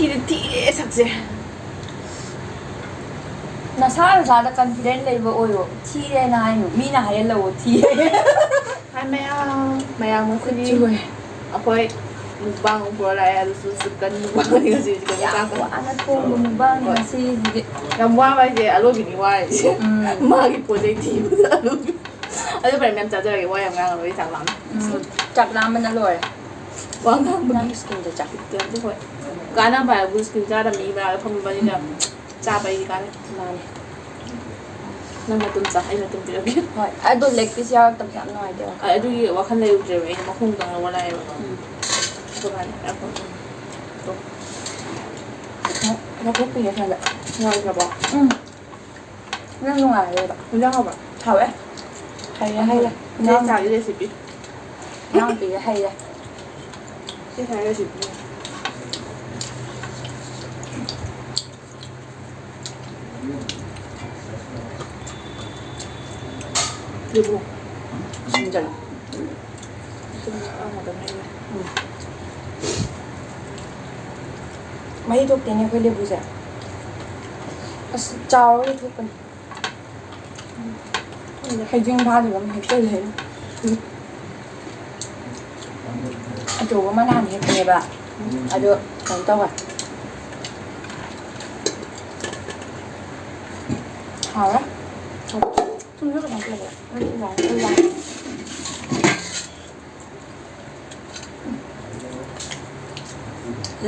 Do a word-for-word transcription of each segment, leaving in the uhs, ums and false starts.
ꯊꯤꯔꯦ, ꯊꯤꯔꯦ ꯁꯛꯁꯦ꯫ ꯅꯁꯥ ꯅꯁꯥꯗ confident ꯂꯩꯕ ꯑꯣꯏꯌꯣ꯫ ꯊꯤꯔꯦꯅ ꯍꯥꯏꯅꯨ, ꯃꯤꯅ ꯍꯥꯏꯍꯜꯂꯛꯑꯣ ꯊꯤꯔꯦ꯫ ꯍꯥꯏ ꯃꯌꯥꯝ, ꯃꯌꯥꯝ ꯉꯁꯤꯗꯤ ꯈꯨꯠꯁꯨ ꯂꯣꯏ꯫ ꯑꯩꯈꯣꯏ mukbang ꯑꯃꯨꯛ ꯄꯨꯔ ꯂꯥꯛꯑꯦ, ꯑꯗꯨꯁꯨ chicken mukbang ꯉꯁꯤꯗꯤ chicken ꯌꯥꯝ ꯆꯥꯛꯀ꯫ ꯋꯥꯅ ꯊꯣꯡꯕ mukbangꯅꯤ ꯍꯣꯏ꯫ ꯉꯁꯤꯁꯤꯗꯤ꯫ ꯌꯥꯝ ꯋꯥꯕ ꯍꯥꯏꯁꯦ ꯑꯔꯣꯏꯕꯤꯅꯤ ꯋꯥꯔꯤꯁꯦ꯫ ꯎꯝ꯫ ꯃꯥꯒꯤ ꯄꯣꯠ ꯆꯩ ꯊꯤꯕꯗ ꯑꯔꯣꯏꯕꯤ꯫ ꯑꯗꯨ ꯐꯔꯦ ꯃꯌꯥꯝ ꯆꯥꯖꯔꯒꯦ, ꯋꯥ ꯌꯥꯝ ꯉꯥꯡꯉꯔꯣꯏ, ꯆꯥꯛ ꯂꯥꯝꯃꯦ꯫ ꯎꯝ꯫ ꯆꯥꯛ ꯂꯥꯝꯕꯅ ꯂꯣꯏꯔꯦ꯫ ꯋꯥ ꯉꯥꯡꯕꯒꯤ ꯅꯪ skinꯗ ꯆꯥꯛ꯫ ꯍꯣꯏ꯫ ꯀꯥꯟꯅꯕ ꯍꯥꯏꯕꯨ skin ꯆꯥꯗꯕ ꯃꯤ ꯃꯅꯥꯛꯇ ꯐꯝꯃꯕꯅꯤꯅ ꯆꯥꯕ ꯑꯩꯗꯤ ꯀꯥꯟꯅꯩ꯫ ꯃꯥꯅꯦ꯫ ꯅꯪ ꯃꯇꯨꯝ ꯆꯥ, ꯑꯩ ꯃꯇꯨꯝ ꯄꯤꯔꯛꯀꯦ꯫ ꯍꯣꯏ, ꯑꯗꯣ leg piece ꯌꯥꯎꯔꯛꯇꯕꯁꯦ ꯌꯥꯝ ꯅꯨꯡꯉꯥꯏꯇꯦ ꯋꯥꯈꯜ꯫ ꯑ, ꯑꯗꯨꯒꯤ ꯋꯥꯈꯜ ꯂꯩꯔꯨꯗ꯭ꯔꯦꯕ, ꯑꯩꯅ ꯃꯈꯣꯡꯗꯪ ꯂꯧꯕ ꯂꯥꯛꯑꯦꯕ꯫ ꯎꯝ꯫ ꯑꯗꯨꯀꯥꯟꯗ ꯌꯥꯝ ꯐꯕ꯫ ꯇꯣ꯫ ꯂꯧꯊꯣꯛꯄꯤꯒꯦ ꯁ꯭ꯋꯥꯏꯗ꯫ ꯅꯨꯡꯉꯥꯏꯇ꯭ꯔꯕꯣ? ꯎꯝ꯫ ꯌꯥꯝ ꯅꯨꯡꯉꯥꯏꯔꯦꯕ꯫ ꯍꯤꯟꯖꯥꯡ ꯍꯥꯎꯕ꯭ꯔꯥ? ꯍꯥꯎꯋꯦ꯫ ꯍꯩꯔꯦ, ꯍꯩꯔꯦ꯫ ꯏꯆꯦ ꯏꯅꯥꯎ-, ꯆꯥꯒꯤ recipe꯫ ꯏꯅꯥꯎꯄꯤꯒ ꯍꯩꯔꯦ꯫ ꯏꯆꯦ ꯆꯥꯒꯤ recipe꯫ ꯂꯦꯕꯨ꯫ ꯁꯤꯡꯖꯜꯂꯣ꯫ ꯎꯝ꯫ ꯃꯍꯤ ꯊꯣꯛꯇꯦꯅꯦ ꯑꯩꯈꯣꯏ ꯂꯦꯕꯨꯁꯦ꯫ ꯑꯁ, ꯆꯥꯎꯔꯒ ꯊꯣꯛꯄꯅꯤ꯫ ꯍꯩꯖꯤꯡ ꯐꯥꯗꯕ ꯑꯃ ꯍꯦꯛꯇ ꯂꯩ꯫ ꯑꯆꯧꯕ ꯑꯃ ꯅꯍꯥꯟ ꯍꯦꯛꯄꯅꯦꯕ꯫ ꯑꯗꯣ ꯀꯩꯅꯣ ꯇꯧꯋꯦ꯫ ꯍꯥꯎꯔꯦ꯫ ꯊꯨꯝꯁꯨ ꯈꯤꯇꯪ ꯄꯤꯔꯛꯑꯣ꯫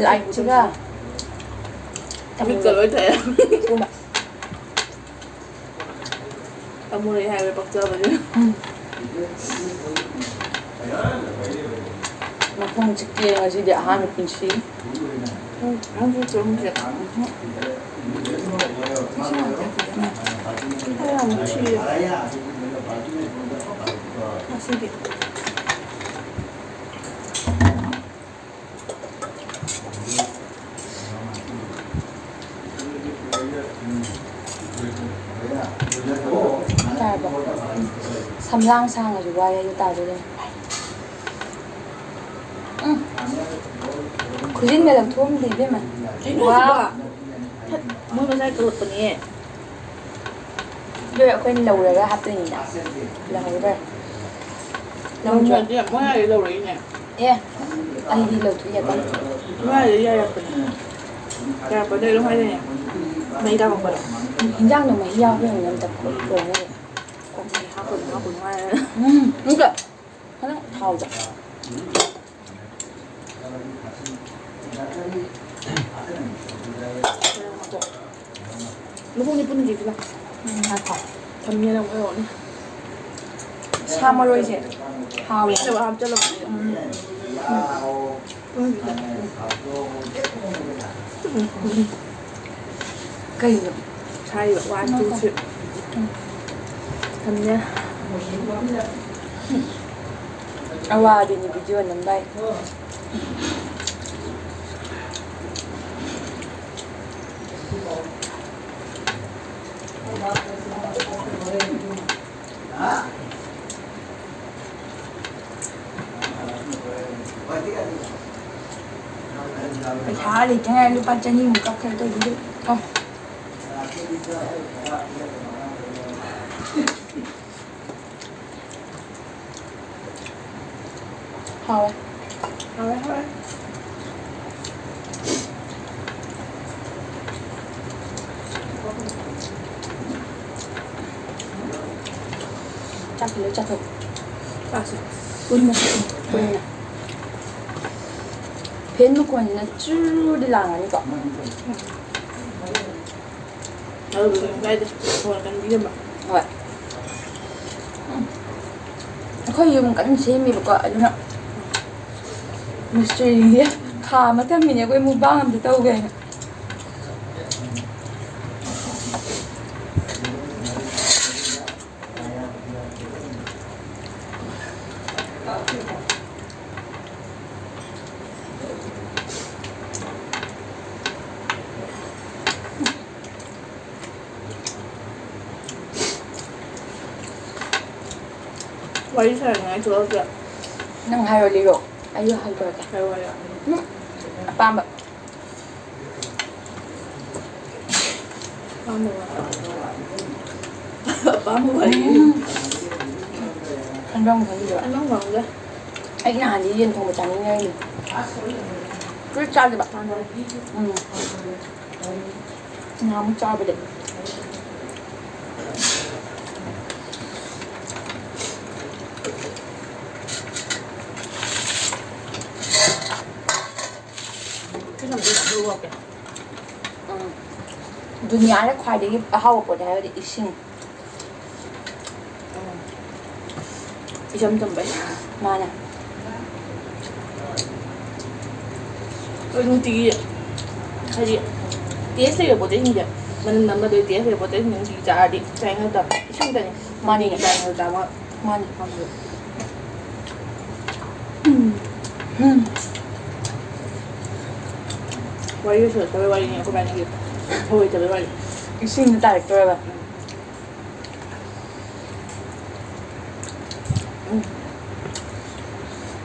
Lightꯁꯤꯒ꯫ ꯃꯤꯠꯀ ꯂꯣꯏ ꯊꯛꯑꯦ꯫ ꯎꯃ꯫ ꯇꯥꯃꯣꯅ ꯑꯩ ꯍꯥꯏꯕꯗ ꯄꯛꯆꯕꯅꯦ꯫ ꯎꯝ꯫ ꯃꯈꯣꯡ ꯆꯤꯛꯀꯦ ꯉꯁꯤꯗꯤ ꯑꯍꯥꯟꯕ ꯄꯨꯟꯁꯤ꯫ ꯎꯝ, ꯅꯪꯁꯨ ꯆꯨꯝꯗ꯭ꯔꯦ꯫ ꯎꯝ꯫ ꯉꯁꯤꯗꯤ꯫ ꯇꯥꯔꯕꯣ? ꯎꯝ꯫ ꯁꯝꯂꯥꯡ ꯁꯥꯡꯉꯁꯨ ꯋꯥꯏ ꯍꯥꯏꯗꯣ ꯇꯥꯗꯣꯏꯅꯦ꯫ ꯎꯝ꯫ ꯈꯨꯖꯤꯟꯒ ꯂꯧꯊꯣꯛꯑꯝꯗꯦ ꯏꯕꯦꯝꯃ꯫ ꯀꯩꯅꯣ ꯋꯥ꯫ ꯍꯥꯏꯁꯤꯕꯣ? ꯃꯣꯏ ꯃꯁꯥꯏ ꯀꯛꯂꯛꯄꯅꯦ꯫ ꯑꯗꯨ ꯑꯩꯈꯣꯏꯅ ꯂꯧꯔꯒ ꯍꯥꯞꯇꯣꯏꯅꯤꯅ꯫ ꯂꯧꯍꯧꯔꯣꯏ꯫ ꯂꯧꯗ꯭ꯔꯣ? ꯃꯣꯏ ꯑꯥꯗꯩ ꯂꯧꯔꯛꯏꯅꯦ꯫ ꯑꯦ, ꯑꯩꯗꯤ ꯂꯧꯊꯣꯛ ꯌꯥꯗꯦ꯫ ꯃꯣꯏ ꯑꯥꯗꯩ ꯌꯥꯏꯔꯛꯄꯅꯦ꯫ ꯌꯥꯏꯔꯛꯄꯗꯩ ꯑꯗꯨꯝ ꯍꯥꯏꯗꯤꯅꯦ꯫ ꯃꯩ ꯇꯥꯃꯛꯄꯗꯣ꯫ ꯍꯤꯟꯖꯥꯡꯗꯣ ꯃꯍꯤ ꯌꯥꯎꯕ꯭ꯔꯥ ꯌꯦꯡꯉꯨꯅꯦ ꯑꯝꯇ꯫ ꯊꯣꯡꯉꯦ꯫ ꯀꯣꯕꯤ ꯍꯥꯞꯄꯨꯅꯨ, ꯍꯥꯞꯄꯨꯅꯨ ꯍꯥꯏꯔꯒ꯫ ꯎꯝ, ꯑꯝꯇ꯫ ꯈꯤꯇꯪ ꯊꯥꯎꯗ꯫ ꯃꯈꯣꯡꯗꯤ ꯄꯨꯟꯗ꯭ꯔꯤꯁꯤꯅ꯫ ꯎꯝ, ꯉꯥꯏꯈꯣ꯫ ꯊꯝꯃꯦꯅ ꯑꯃꯨꯛ ꯍꯥꯏꯔꯛꯑꯣꯅꯦ꯫ ꯁꯥ ꯃꯔꯣꯏꯁꯦ ꯍꯥꯎꯋꯦ꯫ ꯍꯥꯞꯆꯜꯂꯣ꯫ ꯎꯝ꯫ ꯎꯝ꯫ ꯀꯩꯅꯣ? ꯁꯥꯔꯤꯕ꯫ One, two, three꯫ ꯎꯝ꯫ ꯊꯝꯃꯦ꯫ ꯑꯋꯥꯕꯤꯅꯤ video ꯅꯝꯕ ꯍꯥꯏ꯫ ꯄꯩꯁꯥ ꯂꯩꯇ꯭ꯔꯤꯉꯩ ꯂꯨꯄꯥ ꯆꯅꯤꯃꯨꯛ ꯀꯛꯈ꯭ꯔꯦ ꯑꯇꯩꯗꯨꯗꯤ꯫ ꯑꯣ꯫ ꯍꯥꯎꯋꯦ꯫ ꯍꯥꯎꯋꯦ, ꯍꯥꯎꯋꯦ꯫ ꯆꯥꯛꯁꯤ ꯂꯣꯏ ꯆꯥꯊꯣꯛ꯫ ꯆꯥꯛꯁꯤ꯫ ꯄꯨꯟꯅ꯫ ꯄꯨꯟꯅ꯫ Fan ꯃꯈꯣꯟꯁꯤꯅ ꯆꯨꯔꯨꯗꯤ ꯂꯥꯡꯉꯅꯤꯀꯣ꯫ ꯑꯗꯨꯕꯨꯗꯤ ꯀꯩꯝ ꯀꯥꯏꯗꯦ꯫ ꯃꯈꯣꯟ ꯀꯟꯕꯤꯔꯝꯕ꯫ ꯍꯣꯏ꯫ ꯎꯝ꯫ ꯑꯩꯈꯣꯏ ꯌꯨꯝ ꯀꯟꯅ ꯁꯦꯝꯃꯤꯕꯀꯣ, ꯑꯗꯨꯅ ꯃꯤꯁꯇ꯭ꯔꯤꯁꯤꯡꯁꯦ ꯈꯥꯝꯃ ꯊꯝꯃꯤꯅꯦ, ꯑꯩꯈꯣꯏ mukbang ꯑꯝꯇ ꯇꯧꯒꯦ ꯍꯥꯏꯅ꯫ ꯋꯥꯔꯤ ꯁꯥꯟꯅꯉꯥꯏ ꯊꯣꯛꯂꯛꯇ꯭ꯔꯥ? ꯅꯪ ꯍꯥꯏꯔꯣ, ꯂꯤꯔꯣ꯫ ꯑꯩꯁꯨ ꯍꯧꯗꯣꯔꯛꯀꯦ꯫ ꯍꯥꯏꯔꯣ, ꯍꯥꯏꯔꯣ꯫ ꯎꯝ꯫ ꯄꯥꯝꯕ꯫ ꯑꯄꯥꯝꯕ ꯋꯥꯔꯤ꯫ ꯈꯟꯐꯝ ꯈꯪꯗꯦꯕ꯫ ꯈꯟꯐꯝ ꯈꯪꯗꯦ꯫ ꯑꯩ ꯅꯍꯥꯟꯗꯤ ꯌꯦꯟ ꯊꯣꯡꯕ ꯆꯥꯅꯤꯡꯉꯦ ꯍꯥꯏꯅꯤ꯫ ꯐꯨꯔꯤꯠ ꯆꯥꯗꯕ꯫ ꯎꯝ꯫ ꯅꯍꯥꯟꯃꯨꯛ ꯆꯥꯕꯗ꯫ ꯎꯝ꯫ ꯗꯨꯅꯤꯌꯥꯗ ꯈ꯭ꯋꯥꯏꯗꯒꯤ ꯑꯍꯥꯎꯕ ꯄꯣꯠ ꯍꯥꯏꯔꯒꯗꯤ ꯏꯁꯤꯡ꯫ ꯎꯝ꯫ ꯏꯆꯝ ꯆꯝꯕꯩ꯫ ꯃꯥꯅꯦ꯫ ꯑꯩꯈꯣꯏ ꯅꯨꯡꯇꯤꯒꯤ ꯍꯥꯏꯗꯤ taste ꯂꯩꯕ ꯄꯣꯠ ꯆꯩꯁꯤꯡꯁꯦ, ꯃꯅꯝ ꯅꯝꯕꯗꯣ taste ꯂꯩꯕ ꯄꯣꯠ ꯆꯩꯁꯤꯡꯁꯦ ꯅꯨꯡꯇꯤꯒꯤ ꯆꯥꯔꯗꯤ ꯆꯥꯅꯤꯡꯉꯛꯇꯕ꯫ ꯏꯁꯤꯡꯗꯅꯤ꯫ ꯃꯥꯅꯤꯅꯦ꯫ ꯆꯥꯅꯤꯡꯉꯛꯇꯕ꯫ ꯃꯥꯅꯤ꯫ ꯎꯝ꯫ ꯎꯝ꯫ ꯋꯥꯔꯤ ꯂꯣꯏꯁꯤꯜꯂꯛꯇꯕꯩ ꯋꯥꯔꯤꯅꯤ ꯑꯩꯈꯣꯏ ꯏꯕꯥꯅꯤꯒꯤ꯫ ꯊꯧꯑꯣꯏꯗꯕꯩ ꯋꯥꯔꯤ꯫ ꯏꯁꯤꯡꯗ ꯇꯥꯔꯛꯇꯣꯔꯕ꯫ ꯎꯝ꯫ ꯎꯝ꯫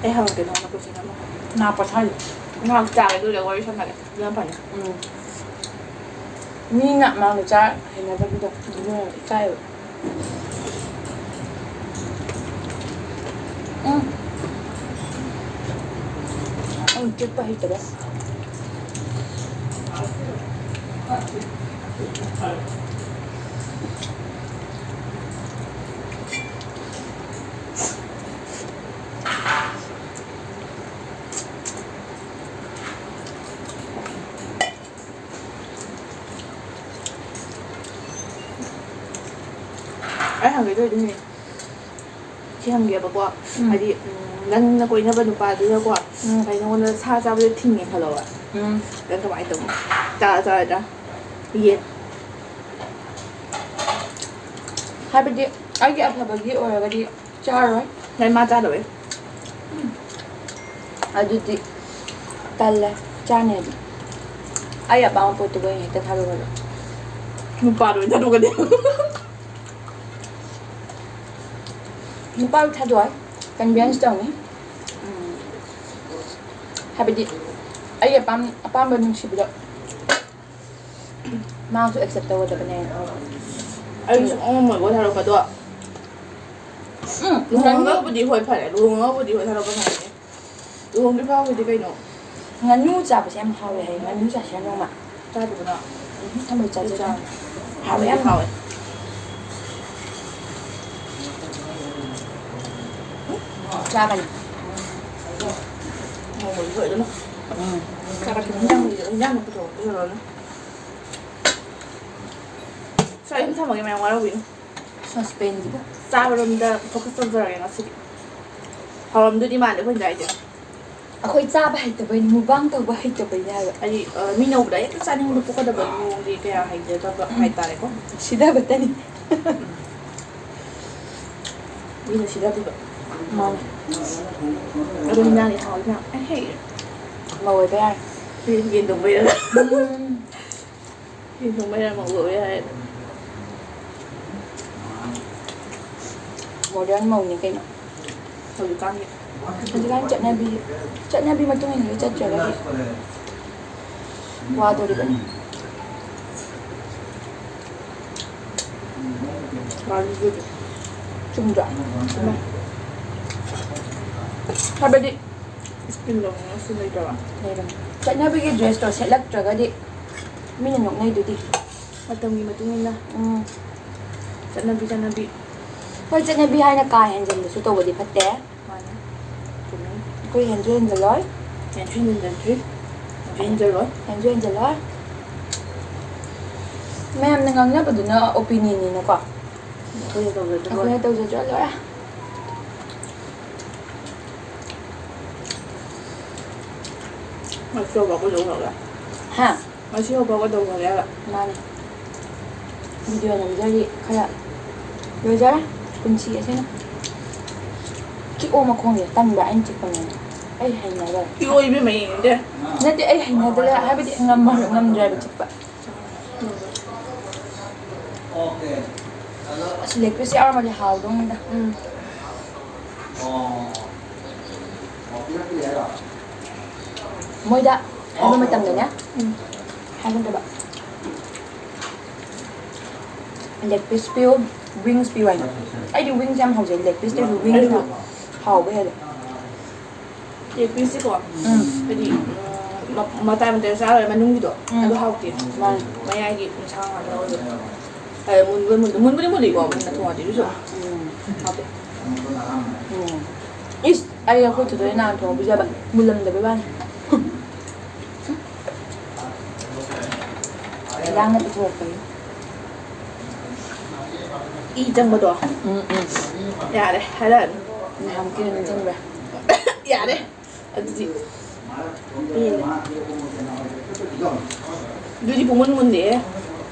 ꯑꯩ ꯍꯪꯉꯛꯀꯦ ꯅꯉꯣꯟꯗ question ꯑꯃ꯫ ꯉꯥ ꯄꯣꯊꯥꯔꯤ꯫ ꯉꯥꯏꯍꯥꯛ ꯆꯥꯒꯦ ꯑꯗꯨꯒ ꯋꯥꯔꯤ ꯁꯥꯟꯅꯒꯦ꯫ ꯑꯗꯨꯅ ꯐꯅꯤ꯫ ꯎꯝ꯫ ꯃꯤꯅ ꯃꯥꯡꯗ ꯆꯥ ꯍꯩꯅꯗꯕꯤꯗꯣ ꯑꯗꯨꯅ ꯏꯀꯥꯏꯕ꯫ ꯎꯝ꯫ ꯑꯩ ꯆꯨꯞꯄ ꯍꯩꯇꯕ꯫ ꯑꯩ ꯍꯪꯒꯦ ꯇꯧꯔꯤꯗꯨꯅꯦ꯫ ꯁꯤ ꯍꯪꯒꯦꯕꯀꯣ꯫ ꯎꯝ꯫ ꯍꯥꯏꯗꯤ, ꯎꯝ, ꯅꯪꯅ ꯀꯣꯏꯅꯕ ꯅꯨꯄꯥꯗꯨꯅꯀꯣ, ꯎꯝ꯫ ꯍꯥꯏꯗꯤ, ꯅꯉꯣꯟꯗ ꯁꯥ ꯆꯥꯕꯗ ꯊꯤꯡꯉꯦ ꯈꯜꯂꯣꯕ꯫ ꯎꯝ꯫ ꯅꯪ ꯀꯃꯥꯏꯅ ꯇꯧꯅꯤ? ꯆꯥ-, ꯆꯥꯔꯣꯏꯗ꯭ꯔꯥ? ꯌꯦꯟ꯫ ꯍꯥꯏꯕꯗꯤ, ꯑꯩꯒꯤ ꯑꯐꯕꯒꯤ ꯑꯣꯏꯔꯒꯗꯤ ꯆꯥꯔꯣꯏ꯫ ꯅꯪ ꯃꯥ ꯆꯥꯗꯕꯩ? ꯑꯗꯨꯗꯤ ꯇꯜꯂꯦ, ꯆꯥꯅꯤ ꯑꯗꯨꯝ꯫ ꯑꯩ ꯑꯄꯥꯝꯕ ꯄꯣꯠꯇꯨꯕꯨ ꯑꯩꯅ ꯍꯦꯛꯇ ꯊꯥꯗꯣꯛꯀꯗ꯭ꯔꯣ? ꯅꯨꯄꯥꯗꯣ ꯑꯣꯏꯅ ꯊꯥꯗꯣꯛꯀꯅꯤ꯫ ꯅꯨꯄꯥꯗꯣ ꯊꯥꯗꯣꯛꯑꯣꯏ, convince ꯇꯧꯅꯤ꯫ ꯎꯝ꯫ ꯍꯥꯏꯕꯗꯤ, ꯑꯩꯒꯤ ꯑꯄꯥꯝ ꯑꯄꯥꯝꯕ ꯅꯨꯡꯁꯤꯕꯗꯣ ꯃꯥꯁꯨ ꯑꯦꯛꯁꯦꯞ ꯇꯧꯒꯗꯕꯅꯦ꯫ ꯑꯩ ꯁꯨꯡꯉꯝ ꯉꯝꯃꯣꯏꯀꯣ ꯊꯥꯗꯣꯛꯄꯗꯣ꯫ ꯎꯝ, ꯂꯨꯍꯣꯡꯉꯒꯕꯨꯗꯤ ꯍꯣꯏ ꯐꯔꯦ, ꯂꯨꯍꯣꯡꯉꯒꯕꯨꯗꯤ ꯍꯣꯏ ꯊꯥꯗꯣꯛꯄ ꯐꯔꯦ꯫ ꯂꯨꯍꯣꯡꯗ꯭ꯔꯤ ꯐꯥꯎꯕꯗꯤ ꯀꯩꯅꯣ? ꯉꯥꯅꯨ ꯆꯥꯕꯁꯦ ꯌꯥꯝ ꯍꯥꯎꯋꯦ ꯍꯥꯏꯌꯦ꯫ ꯉꯥꯅꯨ ꯆꯥꯁꯤꯔ ꯅꯣꯡꯃ? ꯆꯥꯗꯕꯅ꯫ ꯎꯝ, ꯊꯝꯃꯣꯏ ꯆꯥꯁꯤꯔ꯫ ꯆꯥ-, ꯍꯥꯎꯋꯦ ꯌꯥꯝ꯫ ꯍꯥꯎꯋꯦ꯫ ꯆꯥꯒꯅꯤ꯫ ꯅꯣꯡꯃꯗꯤ ꯁꯣꯏꯗꯅ꯫ ꯎꯝ꯫ ꯆꯥꯒꯅꯤ꯫ ꯏꯟꯖꯥꯡ, ꯏꯟꯖꯥꯡꯗꯣ ꯄꯨꯊꯣꯔꯛꯑꯣ, ꯄꯨꯊꯣꯔꯛꯑꯣꯅꯦ꯫ ꯁ꯭ꯋꯥꯏ ꯑꯗꯨꯝ ꯊꯝꯃꯒꯦ, ꯃꯌꯥꯝ ꯋꯥꯔꯧꯕꯤꯅꯨ꯫ ꯁꯁꯄꯦꯟꯁꯤꯗ꯫ ꯆꯥꯕꯔꯣꯝꯗ ꯐꯣꯀꯁ ꯇꯧꯖꯔꯒꯦ ꯉꯁꯤꯗꯤ꯫ ꯍꯥꯎꯔꯝꯗꯣꯏꯗꯤ ꯃꯥꯟꯗꯦ ꯑꯩꯈꯣꯏꯅ ꯆꯥꯏꯁꯦ꯫ ꯑꯩꯈꯣꯏ ꯆꯥꯕ ꯍꯩꯇꯕꯩꯅꯤ, ꯃꯨꯛꯕꯥꯡ ꯇꯧꯕ ꯍꯩꯇꯕꯩꯅꯤ ꯍꯥꯏꯕ꯫ ꯍꯥꯏꯗꯤ, ꯑ, ꯃꯤꯅ ꯎꯕꯗ ꯍꯦꯛꯇ ꯆꯥꯅꯤꯡꯕ ꯄꯣꯛꯀꯗꯕ ꯃꯑꯣꯡꯗꯤ ꯀꯌꯥ ꯍꯩꯖꯗꯕ ꯍꯥꯏꯇꯥꯔꯦꯀꯣ꯫ ꯁꯤꯗꯕꯇꯅꯤ꯫ ꯃꯤꯅ ꯁꯤꯗꯕꯤꯕ꯫ ꯃꯥꯅꯦ꯫ ꯑꯗꯣ ꯍꯤꯟꯖꯥꯡꯗꯤ ꯍꯥꯎꯋꯤ ꯃꯌꯥꯝ꯫ ꯑꯩ ꯍꯩ꯫ ꯃꯧ ꯑꯣꯏꯕ ꯌꯥꯔꯦ꯫ ꯌꯦꯟ ꯊꯣꯡꯕꯩꯔ? ꯎꯝ꯫ ꯌꯦꯟ ꯊꯣꯡꯕꯩꯔ ꯃꯧ ꯑꯣꯏꯕ ꯌꯥꯔꯦ꯫ ꯃꯣꯗꯔꯟ ꯃꯧꯅꯤ ꯀꯩꯅꯣ꯫ ꯍꯧꯖꯤꯛꯀꯥꯟꯒꯤ꯫ ꯍꯧꯖꯤꯛꯀꯥꯟ ꯆꯠꯅꯕꯤ, ꯆꯠꯅꯕꯤ ꯃꯇꯨꯡ ꯏꯟꯅ ꯂꯣꯏ ꯆꯠꯇ꯭ꯔꯒꯗꯤ ꯋꯥꯗꯣꯔꯤꯕꯅꯤ꯫ ꯋꯥꯔꯤꯗꯨꯗꯤ꯫ ꯆꯨꯝꯗ꯭ꯔꯣ? ꯆꯨꯝꯃꯦ꯫ ꯍꯥꯏꯕꯗꯤ ꯁ꯭ꯀꯤꯟꯗꯣ ꯉꯁꯤ ꯂꯩꯇ꯭ꯔꯕ? ꯂꯩꯕꯅꯤ꯫ ꯆꯠꯅꯕꯤꯒꯤ ꯗ꯭ꯔꯦꯁꯇꯣ ꯁꯦꯠꯂꯛꯇ꯭ꯔꯒꯗꯤ ꯃꯤꯅ ꯅꯣꯛꯅꯩꯗꯨꯗꯤ꯫ ꯃꯇꯝꯒꯤ ꯃꯇꯨꯡ ꯏꯟꯅ꯫ ꯎꯝ꯫ ꯆꯠꯅꯕꯤ, ꯆꯠꯅꯕꯤ꯫ ꯍꯣꯏ, ꯆꯠꯅꯕꯤ ꯍꯥꯏꯅ ꯀꯥ ꯍꯦꯟꯖꯟꯕꯁꯨ ꯇꯧꯕꯗꯤ ꯐꯠꯇꯦ꯫ ꯃꯥꯅꯦ꯫ ꯆꯨꯝꯃꯤ꯫ ꯑꯩꯈꯣꯏ ꯍꯦꯟꯁꯨ ꯍꯦꯟꯖꯜꯂꯣꯏ꯫ ꯍꯦꯟꯁꯨ ꯍꯦꯟꯖꯟꯗ꯭ꯔꯤ꯫ ꯍꯦꯟꯁꯨ ꯍꯦꯟꯖꯜꯂꯣꯏ꯫ ꯍꯦꯟꯁꯨ ꯍꯦꯟꯖꯜꯂꯣꯏ꯫ ꯃꯌꯥꯝꯅ ꯉꯥꯡꯅꯕꯗꯨꯅ ꯑꯣꯄꯤꯅꯤꯌꯟꯅꯤꯅꯀꯣ꯫ ꯑꯩꯈꯣꯏꯅ ꯇꯧꯖꯗ꯭ꯔ ꯂꯣꯏꯔꯦ꯫ ꯑꯩꯈꯣꯏꯅ ꯇꯧꯖꯗ꯭ꯔ ꯂꯣꯏꯔꯦ꯫ ꯉꯁꯤ ꯍꯧꯕ ꯀꯩꯗꯧꯈ꯭ꯔꯒꯦ? ꯍꯥ? ꯉꯁꯤ ꯍꯧꯕ ꯀꯩꯗꯧꯈ꯭ꯔꯒꯦ ꯍꯥꯏꯕ? ꯃꯥꯅꯦ꯫ ꯚꯤꯗꯤꯑꯣ ꯅꯝꯖꯔꯤ ꯈꯔ꯫ ꯂꯣꯏꯖꯔꯦ꯫ ꯄꯨꯟꯁꯤ ꯑꯁꯤꯅ꯫ ꯆꯤꯛꯑꯣ ꯃꯈꯣꯡꯁꯦ꯫ ꯇꯟꯕ꯭ꯔꯥ ꯑꯩꯅ ꯆꯤꯛꯄꯅꯦꯅ? ꯑꯩ ꯍꯩꯅꯗ꯭ꯔꯦ꯫ ꯆꯤꯛꯑꯣ ꯏꯕꯦꯝꯃ, ꯌꯦꯡꯅꯤꯡꯗꯦ꯫ ꯅꯠꯇꯦ, ꯑꯩ ꯍꯩꯅꯗ꯭ꯔꯦ ꯍꯥꯏꯕꯗꯤ ꯉꯝꯃ-, ꯉꯝꯗ꯭ꯔꯦꯕ ꯆꯤꯛꯄ꯫ ꯑꯁ, ꯂꯦꯒ ꯄꯤꯁ ꯌꯥꯎꯔꯝꯃꯗꯤ ꯍꯥꯎꯗꯧꯅꯤꯗ꯫ ꯎꯝ꯫ ꯃꯣꯏꯗ ꯍꯥꯏꯕ ꯃꯇꯝꯗꯅꯦ, ꯎꯝ, ꯍꯥꯏꯒꯗꯕ, leg piece ꯄꯤꯌꯨ, wings ꯄꯤꯌꯨ ꯍꯥꯏꯅ꯫ ꯑꯩꯗꯤ wings ꯌꯥꯝ ꯍꯧꯖꯩ, leg piece ꯇꯩꯁꯨ wings ꯅ ꯍꯥꯎꯕ ꯍꯦꯜꯂꯦ꯫ Leg piece ꯁꯤꯀꯣ, ꯎꯝ꯫ ꯍꯥꯏꯗꯤ, ꯎꯝ, ꯃ-, ꯃꯇꯥꯏ ꯃꯇꯥꯏ ꯆꯥꯔ ꯃꯅꯨꯡꯒꯤꯗꯣ, ꯎꯝ꯫ ꯑꯗꯨ ꯍꯥꯎꯇꯦ꯫ ꯃꯥꯅꯤ꯫ ꯃꯌꯥꯏꯒꯤ ꯏꯟꯁꯥꯡ ꯉꯥꯛꯇ ꯑꯣꯏꯕ꯫ ꯑꯦ, ꯃꯨꯟꯕꯨꯗꯤ ꯃꯨꯟꯗꯦ-, ꯃꯨꯟꯕꯨꯗꯤ ꯃꯨꯜꯂꯤꯀꯣ, ꯃꯨꯟꯅ ꯊꯣꯡꯉꯗꯤ, ꯑꯗꯨꯁꯨ ꯎꯝ꯫ ꯍꯥꯎꯇꯦ꯫ ꯎꯝ꯫ ꯏꯁ! ꯑꯩ ꯑꯩꯈꯣꯏ ꯊꯣꯏꯗꯣꯏ ꯅꯍꯥꯟ ꯊꯣꯡꯕ ꯄꯤꯖꯕ, ꯃꯨꯜꯂꯝꯗꯕꯩ ꯋꯥꯅꯤ꯫ ꯏꯔꯥꯡꯅ ꯄꯨꯊꯣꯔꯛꯄꯅꯤ꯫ ꯏ ꯆꯪꯕꯗꯣ꯫ ꯎꯝ, ꯎꯝ꯫ ꯌꯥꯔꯦ, ꯍꯥꯏꯔꯛꯑꯅꯨ꯫ ꯅꯍꯥꯟꯃꯨꯛꯀꯤꯗꯣ ꯅꯤꯡꯁꯤꯡꯕ꯭ꯔꯥ? ꯌꯥꯔꯦ꯫ ꯑꯗꯨꯗꯤ ꯄꯦꯜꯂꯦ꯫ ꯑꯗꯨꯗꯤ ꯄꯨꯡꯃꯨꯟ ꯃꯨꯟꯗꯦꯍꯦ꯫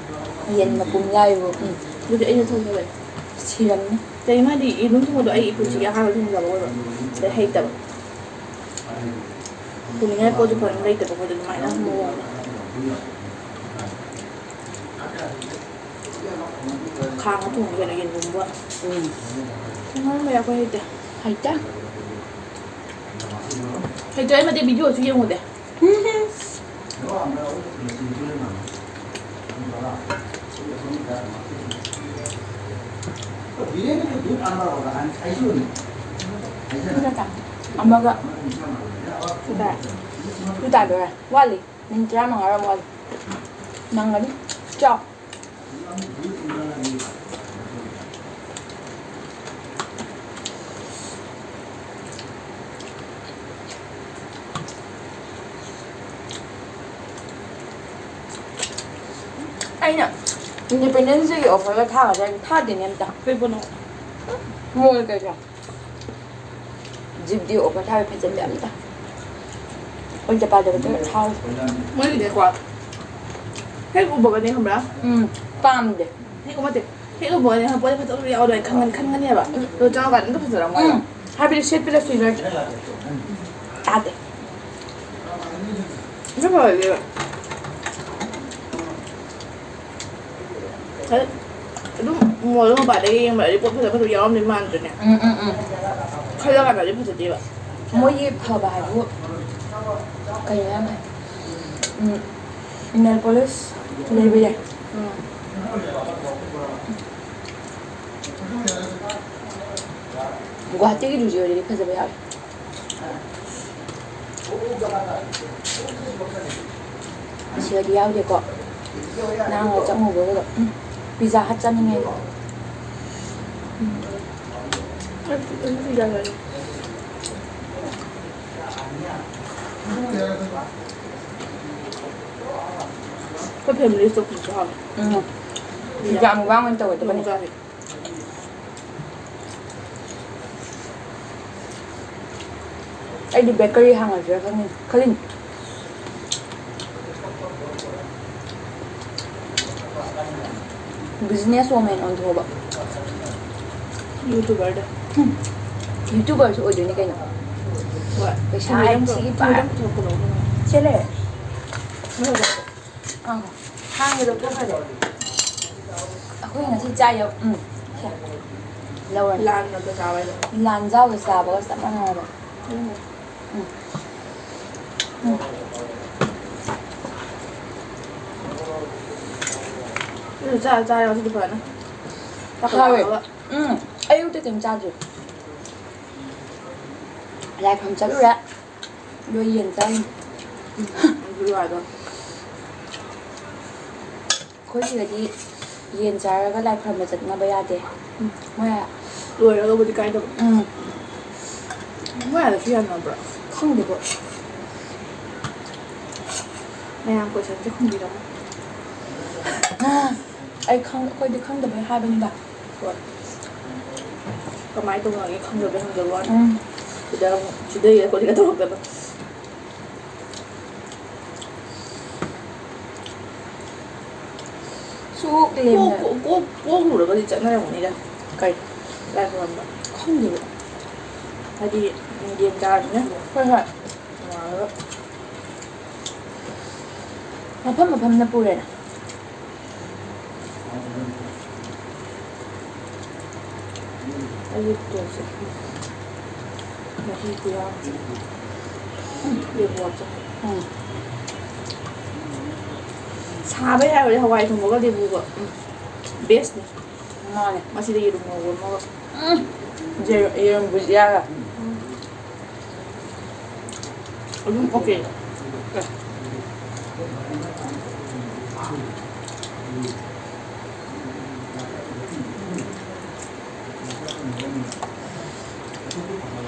ꯌꯦꯟ ꯃꯄꯨꯝ ꯌꯥꯏꯕꯨ, ꯎꯝ꯫ ꯑꯗꯨꯗꯤ ꯑꯩꯅ ꯊꯣꯡꯖꯕꯅꯤ꯫ ꯁꯤꯔꯝꯅꯤ꯫ ꯀꯩꯅꯣ ꯍꯥꯏꯗꯤ, ꯌꯦꯔꯨꯝ ꯊꯣꯡꯕꯗꯣ ꯑꯩ ꯄꯨꯟꯁꯤꯒꯤ ꯑꯍꯥꯟꯕ ꯊꯣꯡꯖꯕ ꯑꯣꯏꯕ꯫ ꯑꯗꯩ ꯍꯩꯇꯕ꯫ ꯊꯣꯡꯅꯤꯡꯉꯥꯏ ꯄꯣꯠꯁꯨ ꯐꯖꯅ ꯂꯩꯇꯕ ꯑꯩꯈꯣꯏꯗ ꯑꯗꯨꯃꯥꯏꯅ ꯃꯑꯣꯡꯗ꯫ ꯈꯥꯡꯉ ꯊꯣꯡꯕ ꯀꯩꯅꯣ ꯌꯦꯟꯕꯨꯝꯕ꯫ ꯎꯝ꯫ ꯊꯣꯡꯕ ꯑꯩꯈꯣꯏ ꯍꯩꯇꯦ꯫ ꯍꯩꯇꯦ꯫ ꯍꯩꯇ꯭ꯔꯦ, ꯑꯩ ꯃꯇꯦꯛ video ꯁꯨ ꯌꯦꯡꯉꯨꯗꯦ꯫ ꯑꯃꯒ꯫ ꯇꯨ ꯇꯥꯗꯣꯔꯦ꯫ ꯋꯥꯠꯂꯤ꯫ ꯃꯤꯅꯤꯠ ꯇꯔꯥꯃꯉꯥꯔꯣꯝ ꯋꯥꯠꯂꯤ꯫ ꯅꯪꯒꯅꯤ꯫ ꯆꯥꯎ꯫ ꯑꯩꯅ Independence Day ꯒꯤ offer ꯒ ꯊꯥꯒꯗ꯭ꯔꯥ ꯍꯥꯏꯅ ꯊꯥꯗꯦꯅꯦ ꯑꯝꯇ꯫ ꯀꯩ ꯄꯣꯠꯅꯣ? ꯃꯣꯏ ꯀꯩꯀꯥ꯫ Jeep ꯗꯤ offer ꯊꯥꯕ ꯐꯖꯗꯦ ꯑꯝꯇ꯫ ꯑꯣꯏꯗ ꯄꯥꯗꯕ ꯈꯔ ꯊꯥꯎ꯫ ꯃꯣꯏꯒꯤꯅꯦꯀꯣ, ꯍꯦꯛ ꯎꯕꯒꯅꯦ ꯈꯪꯕ꯭ꯔꯥ? ꯎꯝ, ꯄꯥꯝꯗꯦ꯫ ꯍꯦꯛ ꯎꯕ ꯅꯠꯇꯦ, ꯍꯦꯛ ꯎꯕꯒꯅꯦ ꯈꯪꯕ꯭ꯔꯥ? ꯄꯣꯠ ꯐꯖꯕ ꯌꯥꯎꯔꯣꯏ ꯈꯪꯒꯅꯤ, ꯈꯟꯒꯅꯦꯕ꯫ ꯎꯝ꯫ ꯑꯗꯣ ꯆꯪꯉꯀꯥꯟꯗ ꯑꯝꯇ ꯐꯖꯔꯝꯃꯣꯏꯕ꯫ ꯎꯝ, ꯍꯥꯏꯕꯗꯤ ꯁꯦꯠꯄꯗ figure ꯇꯥꯗꯦ꯫ ꯑꯝꯇ ꯐꯖꯗꯦꯕ꯫ ꯑꯗꯨꯝ ꯃꯣꯜ ꯃꯄꯥꯗꯒꯤ ꯌꯦꯡꯕꯗꯗꯤ ꯄꯣꯠ ꯐꯖ ꯐꯖꯕ ꯌꯥꯎꯔꯝꯗꯣꯏ ꯃꯥꯟꯗ꯭ꯔꯅꯦ? ꯎꯝ, ꯎꯝ, ꯎꯝ꯫ ꯈꯜꯂꯀꯥꯟꯗꯗꯤ ꯐꯖꯗꯦꯕ꯫ ꯃꯣꯏꯒꯤ ꯐꯕ ꯍꯥꯏꯕꯨ ꯀꯩꯅꯣ ꯌꯥꯝ ꯐꯩ꯫ ꯎꯝ, ꯅꯦꯜ ꯄꯣꯂꯤꯁ ꯂꯩꯕ ꯌꯥꯏ꯫ ꯒꯨꯋꯥꯍꯥꯇꯤꯒꯤ ꯖꯨꯗꯤꯑꯣꯗꯗꯤ ꯐꯖꯕ ꯌꯥꯎꯋꯦ꯫ ꯑꯁꯤꯗꯗꯤ ꯌꯥꯎꯗꯦꯀꯣ꯫ ꯅꯍꯥꯟ ꯆꯪꯉꯨꯕꯗꯨꯗ, ꯎꯝ, ꯄꯤꯖꯥ ꯍꯠ ꯆꯥꯅꯤꯡꯉꯦ꯫ ꯎꯝ꯫ ꯑꯩꯈꯣꯏ ꯐꯦꯃꯤꯂꯤ ꯁ꯭ꯇꯣꯛꯁꯤꯁꯨ ꯍꯥꯎꯋꯦ꯫ ꯎꯝ꯫ ꯄꯤꯖꯥ ꯃꯨꯛꯕꯥꯡ ꯑꯣꯏꯅ ꯇꯧꯒꯗꯕꯅꯦ꯫ ꯅꯣꯡ ꯆꯥꯁꯦ꯫ ꯑꯩꯗꯤ ꯕꯦꯀꯔꯤ ꯍꯥꯡꯉꯁꯤꯔ ꯈꯪꯉꯤ-, ꯈꯜꯂꯤꯅꯤ꯫ ꯕꯤꯖꯤꯅꯦꯁ ꯋꯨꯃꯦꯟ ꯑꯣꯟꯊꯣꯛꯑꯕ꯫ ꯌꯨꯇꯨꯕꯔꯗ꯫ ꯍꯨꯝ꯫ ꯌꯨꯇꯨꯕꯔꯁꯨ ꯑꯣꯏꯗꯣꯏꯅꯤ ꯀꯩꯅꯣ꯫ ꯍꯣꯏ꯫ ꯄꯩꯁꯥ ꯊꯨꯝ ꯌꯥꯝ ꯊꯤꯒꯤ ꯊꯨꯝ ꯄꯥꯏ꯫ ꯌꯥꯝ ꯄꯨꯊꯣꯛꯀꯗꯧꯕꯅꯦ꯫ ꯁꯦ ꯂꯩꯔꯦ꯫ ꯃꯣꯏ ꯍꯧꯖꯤꯛ ꯑꯥ, ꯍꯥꯡꯉꯦ ꯂꯧꯊꯣꯛꯈ꯭ꯔꯗꯤ꯫ ꯑꯩꯈꯣꯏ ꯉꯁꯤ ꯆꯥꯏꯌꯦ꯫ ꯎꯝ, ꯁꯦ꯫ ꯂꯧꯔꯅꯤ꯫ ꯂꯥꯟ ꯃꯔꯛꯇ ꯆꯥꯕ ꯍꯥꯏꯗꯣ꯫ ꯂꯥꯟꯖꯥꯎꯗ ꯆꯥꯕꯒ ꯆꯞ ꯃꯥꯟꯅꯔꯕ꯫ ꯎꯝ꯫ ꯎꯝ꯫ ꯎꯝ꯫ ꯑꯗꯨ ꯆꯥꯔ ꯆꯥꯔꯦ ꯉꯁꯤꯗꯤ ꯐꯖꯅ꯫ ꯍꯥꯎꯋꯦ꯫ ꯆꯥꯛꯈꯠꯂꯛꯑꯒ꯫ ꯎꯝ꯫ ꯑꯌꯨꯛꯇ ꯀꯩꯝ ꯆꯥꯗ꯭ꯔꯤ꯫ ꯂꯥꯏ ꯈꯨꯔꯨꯝ ꯆꯠꯂꯨꯔꯦ꯫ ꯑꯗꯨꯒ ꯌꯦꯟ ꯆꯥꯔꯤꯅꯤ꯫ ꯎꯝ꯫ ꯑꯗꯨ ꯌꯥꯗ꯭ꯔꯣ? ꯑꯩꯈꯣꯏ ꯁꯤꯗꯗꯤ ꯌꯦꯟ ꯆꯥꯔꯒ ꯂꯥꯏ ꯈꯨꯔꯨꯝꯕ ꯆꯠꯅꯕ ꯌꯥꯗꯦ꯫ ꯎꯝ꯫ ꯃꯣꯏ ꯂꯣꯏꯔꯒꯕꯨꯗꯤ ꯀꯥꯏꯗꯕ꯫ ꯎꯝ꯫ ꯃꯣꯏ ꯑꯥꯗꯁꯨ ꯌꯥꯅꯕ꯭ꯔꯣ? ꯈꯪꯗꯦꯀꯣ꯫ ꯃꯌꯥꯝ ꯀꯣꯏꯁꯟꯁꯦ ꯈꯨꯝꯕꯤꯔꯝꯃꯣ꯫ ꯑꯩ ꯈꯪ-, ꯑꯩꯈꯣꯏꯗꯤ ꯈꯪꯗꯕꯩ ꯍꯥꯏꯕꯅꯤꯗ꯫ ꯍꯣꯏ꯫ ꯀꯃꯥꯏꯅ ꯇꯧꯅꯒꯦ ꯈꯪꯗꯕꯩ ꯍꯪꯖꯕ ꯋꯥꯅꯤ꯫ ꯎꯝ꯫ ꯁꯤꯗ ꯑꯃꯨꯛ ꯁꯤꯗꯩ ꯑꯩꯈꯣꯏꯗꯤ ꯇꯧꯔꯛꯇꯅ꯫ ꯁꯨꯛ ꯂꯦꯝꯅ꯫ ꯀꯣꯛ, ꯀꯣꯛ, ꯀꯣꯛ ꯂꯨꯔꯒꯗꯤ ꯆꯠꯅꯔꯝꯒꯅꯤꯗ꯫ ꯀꯩ? ꯂꯥꯏ ꯈꯨꯔꯨꯝꯕ꯫ ꯈꯪꯗꯦꯕ꯫ ꯍꯥꯏꯗꯤ, ꯌꯦꯟ ꯆꯥꯔꯕꯅꯤꯅ꯫ ꯍꯣꯏ, ꯍꯣꯏ꯫ ꯅꯣꯡꯉꯥꯜꯂꯒ꯫ ꯃꯐꯝ ꯃꯐꯝꯅ ꯄꯨꯔꯦꯅ꯫ ꯑꯩꯒꯤ ꯈꯨꯗꯣꯞꯁꯦ ꯃꯍꯤ ꯈꯨꯌꯥꯝ꯫ ꯂꯦꯕꯨ ꯍꯥꯞꯆꯤꯜꯂꯣ꯫ ꯎꯝ꯫ ꯁꯥꯕ ꯌꯥꯔꯣꯏ, ꯍꯋꯥꯏ ꯊꯣꯡꯕꯒ ꯂꯦꯕꯨꯒ꯫ ꯎꯝ꯫ Bestꯅꯤ꯫ ꯃꯥꯅꯦ꯫ ꯃꯁꯤꯗ ꯌꯦꯔꯨꯝ ꯉꯧꯕ ꯑꯃꯒ꯫ ꯎꯝ꯫ ꯌꯦꯔꯨꯝ, ꯌꯦꯔꯨꯝ ꯕꯨꯖꯤꯌꯥꯒ꯫ ꯎꯝ꯫ ꯑꯗꯨꯝ okay꯫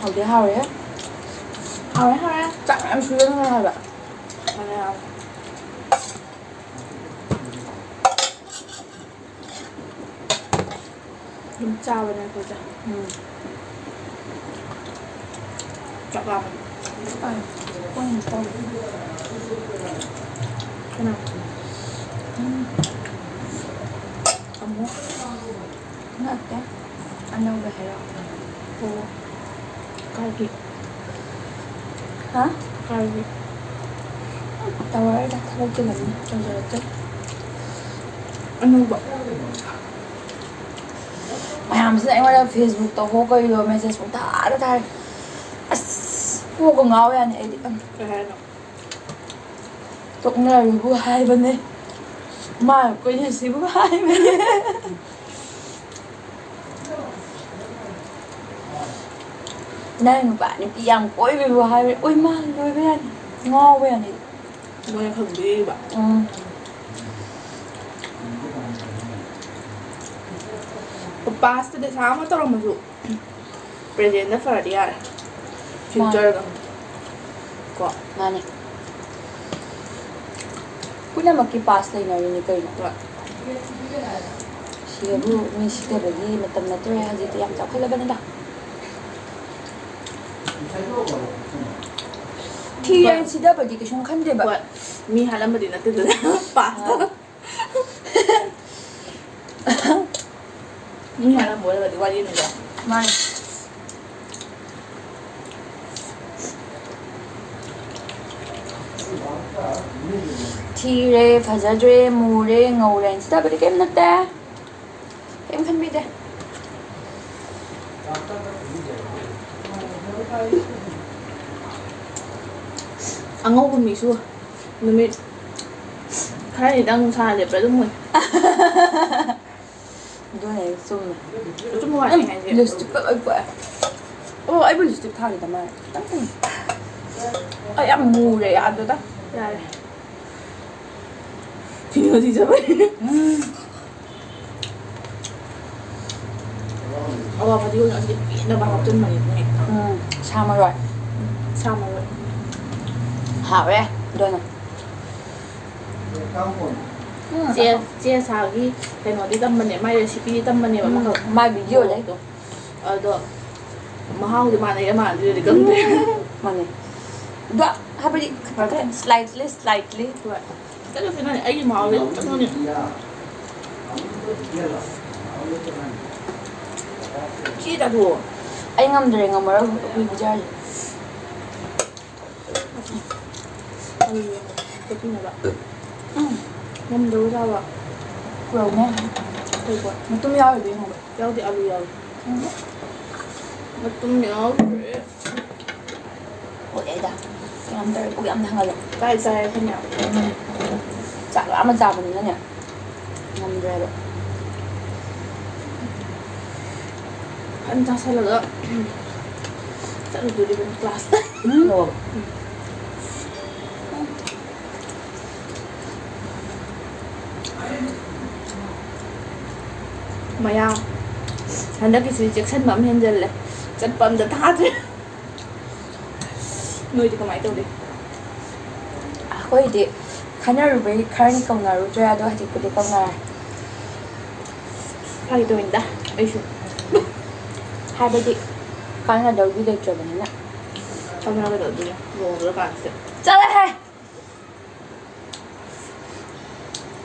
ꯍꯥꯎꯗꯤ ꯍꯥꯎꯔꯦ꯫ ꯍꯥꯎꯔꯦ, ꯍꯥꯎꯔꯦ꯫ ꯆꯥꯛ ꯃꯌꯥꯝ ꯁꯨꯖꯟꯈ꯭ꯔꯦ ꯍꯥꯏꯕ꯫ ꯐꯅꯌꯥꯝ꯫ ꯑꯗꯨꯝ ꯆꯥꯕꯅꯦ ꯑꯩꯈꯣꯏꯁꯦ꯫ ꯎꯝ꯫ ꯆꯥꯛ ꯂꯥꯝꯃꯦ꯫ ꯆꯥꯛ ꯂꯥꯝꯃꯦ꯫ ꯀꯣꯟ ꯑꯃꯨꯛ ꯇꯧꯒꯦ꯫ ꯀꯅꯥ? ꯎꯝ꯫ ꯑꯃꯨꯛ꯫ ꯅꯠꯇꯦ꯫ ꯑꯅꯧꯕ ꯍꯥꯏꯔꯛꯑꯣ꯫ ꯑꯣ꯫ ꯀꯥꯏꯒꯤ? ꯍꯥ? ꯀꯥꯏꯒꯤ? ꯇꯧꯔꯔꯣꯏꯗ, ꯊꯕꯛ ꯆꯤꯜꯂꯝꯅꯤ, ꯇꯧꯖꯔꯛꯇ꯭ꯔꯦ꯫ ꯑꯅꯧꯕ꯫ ꯃꯌꯥꯝꯁꯤꯅ ꯑꯩꯉꯣꯟꯗ Facebookꯇ ꯍꯣ ꯀꯩꯗꯣ message ꯄꯨꯡꯊꯥꯗ ꯊꯥꯔꯦ꯫ ꯑꯁ! ꯀꯣꯛꯀ ꯉꯥꯎ ꯌꯥꯅꯤ ꯑꯩꯗꯤ꯫ ꯀꯩ ꯍꯥꯏꯅꯣ? ꯇꯣꯛꯅꯔꯨꯕꯨ ꯍꯥꯏꯕꯅꯦ꯫ ꯃꯥ ꯀꯣꯏꯅꯁꯤꯕꯨ ꯍꯥꯏꯕꯅꯦ꯫ ꯅꯪ ꯅꯨꯄꯥ ꯅꯨꯄꯤ ꯌꯥꯝ ꯀꯣꯏꯕꯕꯨ ꯍꯥꯏꯕꯅꯦ꯫ ꯑꯣꯏ ꯃꯥ ꯂꯣꯏꯕ ꯌꯥꯅꯤ꯫ ꯉꯥꯎꯕ ꯌꯥꯅꯤ꯫ ꯃꯣꯏꯅ ꯈꯪꯕꯤꯔꯤꯕ꯫ ꯎꯝ꯫ Pastꯇꯗꯤ ꯑꯁꯥ ꯑꯃ ꯇꯧꯔꯝꯃꯁꯨ꯫ Presentꯅ ꯐꯔꯗꯤ ꯌꯥꯔꯦ꯫ ꯃꯥꯅꯦ꯫ Futureꯒ꯫ ꯀꯣ꯫ ꯃꯥꯅꯦ꯫ ꯄꯨꯝꯅꯃꯛꯀꯤ past ꯂꯩꯅꯔꯤꯅꯤ ꯀꯩꯅꯣ꯫ ꯍꯣꯏ꯫ ꯁꯤꯗꯕꯨ ꯃꯤ ꯁꯤꯊꯕꯒꯤ ꯃꯇꯝ ꯅꯠꯇ꯭ꯔꯦ, ꯍꯧꯖꯤꯛꯇꯤ ꯌꯥꯝ ꯆꯥꯎꯈꯠꯂꯕꯅꯤꯗ꯫ ꯊꯤꯔꯦ ꯍꯣꯏ꯫ ꯁꯤꯊꯕꯗꯤ ꯀꯩꯁꯨꯝ ꯈꯟꯗꯦꯕ꯫ ꯍꯣꯏ꯫ ꯃꯤ ꯍꯥꯠꯂꯝꯕꯗꯤ ꯅꯠꯇꯦꯗꯅ, pastꯇ꯫ ꯑꯥ꯫ ꯃꯤ ꯍꯥꯠꯂꯝꯕ ꯑꯣꯏꯔꯒꯗꯤ ꯋꯥꯔꯤꯅꯤꯗꯣ꯫ ꯃꯥꯅꯦ꯫ ꯊꯤꯔꯦ, ꯐꯖꯗ꯭ꯔꯦ, ꯃꯨꯔꯦ, ꯉꯧꯔꯦ, ꯁꯤꯊꯕꯗꯤ ꯀꯩꯝ ꯅꯠꯇꯦ꯫ ꯀꯩꯝ ꯈꯟꯕꯤꯗꯦ꯫ ꯑꯉꯧꯕ ꯃꯤꯁꯨ ꯅꯨꯃꯤꯠ ꯈꯔꯅꯤꯗꯪ ꯅꯨꯡꯁꯥ ꯂꯦꯞꯄ ꯑꯗꯨꯝ ꯃꯨꯏ꯫ ꯑꯗꯨꯅꯦ, ꯆꯨꯝꯃꯦ꯫ ꯑꯆꯨꯝꯕ ꯋꯥꯅꯤ ꯍꯥꯏꯁꯦ꯫ ꯂꯤꯞꯁꯇꯤꯛꯀ ꯂꯣꯏ ꯀꯣꯛꯑꯦ꯫ ꯑꯣ, ꯑꯩꯕꯨ ꯂꯤꯞꯁꯇꯤꯛ ꯊꯥꯒꯦ ꯇꯃꯥꯏ ꯈꯤꯇꯪ ꯀꯨꯏ꯫ ꯑꯩ ꯌꯥꯝ ꯃꯨꯔꯦ, ꯌꯥꯗ꯭ꯔꯦꯗ꯫ ꯌꯥꯔꯦ꯫ ꯊꯤꯅ ꯊꯤꯖꯕꯩ꯫ ꯎꯝ꯫ ꯑꯋꯥ ꯐꯗꯤꯒꯣꯝ ꯑꯁꯤꯗꯤ ꯄꯦꯟꯅꯕ ꯍꯥꯞꯆꯤꯟꯕꯅꯤ ꯃꯣꯏ꯫ ꯎꯝ, ꯁꯥ ꯃꯔꯣꯏ꯫ ꯁꯥ ꯃꯔꯣꯏ꯫ ꯍꯥꯎꯔꯦ, ꯑꯗꯨꯅ꯫ ꯎꯝ꯫ ꯆꯦ, ꯆꯦ ꯁꯥꯒꯤ ꯀꯩꯅꯣꯗꯤ ꯇꯝꯕꯅꯦ, ꯃꯥꯏ recipeꯗꯤ ꯇꯝꯕꯅꯦꯕ, ꯎꯝ, ꯃꯈꯜ꯫ ꯃꯥꯏ videoꯗꯩ꯫ ꯑꯗꯣ ꯃꯍꯥꯎꯗꯤ ꯃꯥꯟꯅꯩꯔ ꯃꯥꯟꯅꯗ꯭ꯔꯤꯔꯗꯤ ꯈꯪꯗ꯭ꯔꯦ꯫ ꯃꯥꯟꯅꯩ꯫ ꯑꯗꯣ ꯍꯥꯏꯕꯗꯤ ꯈꯤꯇꯪ ꯈꯤꯇꯪ, slightly, slightly꯫ ꯍꯣꯏ꯫ ꯈꯤꯇꯪ ꯈꯤꯇꯪ ꯃꯥꯟꯅꯩ꯫ ꯑꯩꯒꯤ ꯃꯍꯥꯎꯗꯤ ꯆꯞ ꯃꯥꯟꯅꯩ꯫ ꯁꯤ ꯆꯥꯊꯣꯛꯑꯣ꯫ ꯑꯩ ꯉꯝꯗ꯭ꯔꯦ, ꯉꯝꯃꯔꯣꯏ, ꯑꯩꯈꯣꯏ ꯄꯤꯖꯔꯁꯦ꯫ ꯑꯂꯨ ꯌꯦꯡꯉꯣ, ꯀꯣꯠꯄꯤꯅꯕ꯫ ꯎꯝ꯫ ꯉꯝꯗꯕ ꯆꯥꯕ꯫ ꯄꯨꯔꯛꯎꯅꯦ꯫ ꯀꯩ ꯄꯣꯠ? ꯃꯇꯨꯝ ꯌꯥꯎꯔꯤꯗꯣ ꯌꯦꯡꯉꯣꯕ꯫ ꯌꯥꯎꯗꯦ, ꯑꯂꯨ ꯌꯥꯎꯏ꯫ ꯎꯝ꯫ ꯃꯇꯨꯝ ꯌꯥꯎꯗ꯭ꯔꯦ꯫ ꯑꯣꯛꯑꯦꯗ꯫ ꯀꯌꯥꯝ ꯇꯧꯔꯦ? ꯄꯨꯛ ꯌꯥꯝ ꯊꯟꯒꯠꯂꯦ꯫ ꯆꯥꯏ, ꯆꯥꯏ, ꯑꯩꯈꯣꯏ ꯃꯌꯥꯝ꯫ ꯎꯝ꯫ ꯆꯥꯛ ꯂꯥꯝꯃ ꯆꯥꯕꯅꯤꯅꯅꯦ꯫ ꯉꯝꯗ꯭ꯔꯦꯕ꯫ ꯐꯖꯅ ꯆꯥꯁꯜꯂꯒ ꯆꯠꯂꯨꯗꯣꯔꯤꯕꯅꯤ classꯇ꯫ ꯎꯝ꯫ ꯃꯌꯥꯝ ꯍꯟꯗꯛꯀꯤꯁꯤ ꯆꯦꯛꯁꯤꯟꯕ ꯑꯃ ꯍꯦꯟꯖꯜꯂꯦ꯫ ꯆꯠꯄ ꯑꯝꯇ ꯊꯥꯗ꯭ꯔꯦ꯫ ꯅꯣꯏꯗꯤ ꯀꯃꯥꯏꯅ ꯇꯧꯔꯤ? ꯑꯩꯈꯣꯏꯗꯤ ꯈꯟꯅꯔꯨꯕꯩ ꯈꯔꯅꯤ ꯀꯧꯅꯔꯨꯗ꯭ꯔꯦ, ꯑꯗꯣ ꯍꯧꯖꯤꯛꯄꯨꯗꯤ ꯀꯧꯅꯔꯦ꯫ ꯐꯥꯒꯤ ꯇꯧꯅꯤꯗ, ꯑꯩꯁꯨ꯫ ꯍꯥꯏꯕꯗꯤ ꯀꯥꯟꯅꯗꯧꯗꯤ ꯂꯩꯇ꯭ꯔꯕꯅꯤꯅ꯫ ꯀꯧꯅꯔꯒ ꯀꯩꯗꯧꯗꯣꯏꯅꯣ? ꯂꯨꯍꯣꯡꯗ꯭ꯔꯀꯥꯟꯁꯤꯗ꯫ ꯆꯠꯂꯣꯍꯦ!